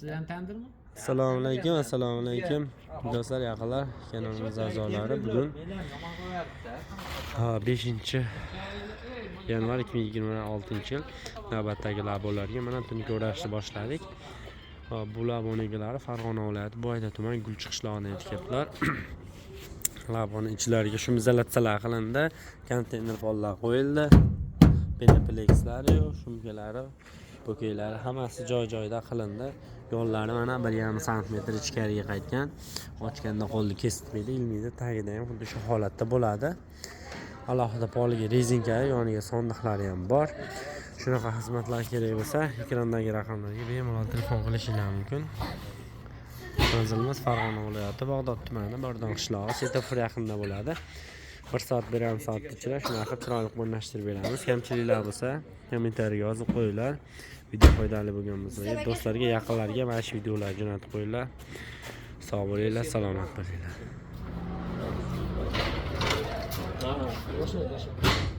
Sizlarni tandirmi? Assalomu alaykum, assalomu alaykum do'stlar, yaqinlar, kanalimiz a'zolari. Bugun 5 yanvar 2026 yil navbatdagi labolarga mana tungi o'rashni boshladik. Ha, bu laboni egalari Farg'ona viloyati, Boyda tuman, Gulchi qishlog'idan yetkazibdilar. Laboni ichlariga shumizolatsiyalar qilindi, konteyner pollar qo'yildi, penoplekslari, shumkalari, pokeylari hammasi joy joyida qilindi. Yo'llari mana 1,5 santimetr ichkariga qaytgan, ochganda qo'lni kestirmaydi, ilmaydi, tagida ham xuddi shu holatda bo'ladi. Alohida poliga rezinka, yoniga sondiqlari ham bor. Shunaqa xizmatlar kerak bo'lsa, ekrandagi raqamlarga bemalol telefon qilishinglar mumkin. Manzilimiz Farg'ona viloyati, Bag'dod tumani, Bordon qishlog'i, svetofor yaqinida bo'ladi. Bir soat, 1,5 soat ichida shunaqa chiroyli qilib o'rnashtirib beramiz. Kamchiliklar bo'lsa, kommentariyaga yozib qo'yinglar. Video foydali bo'lgan bo'lsa, do'stlarga, yaqinlarga mana shu videolarni jo'natib qo'yinglar. Sog' bo'linglar, salomat bo'linglar. Ha, o'sha.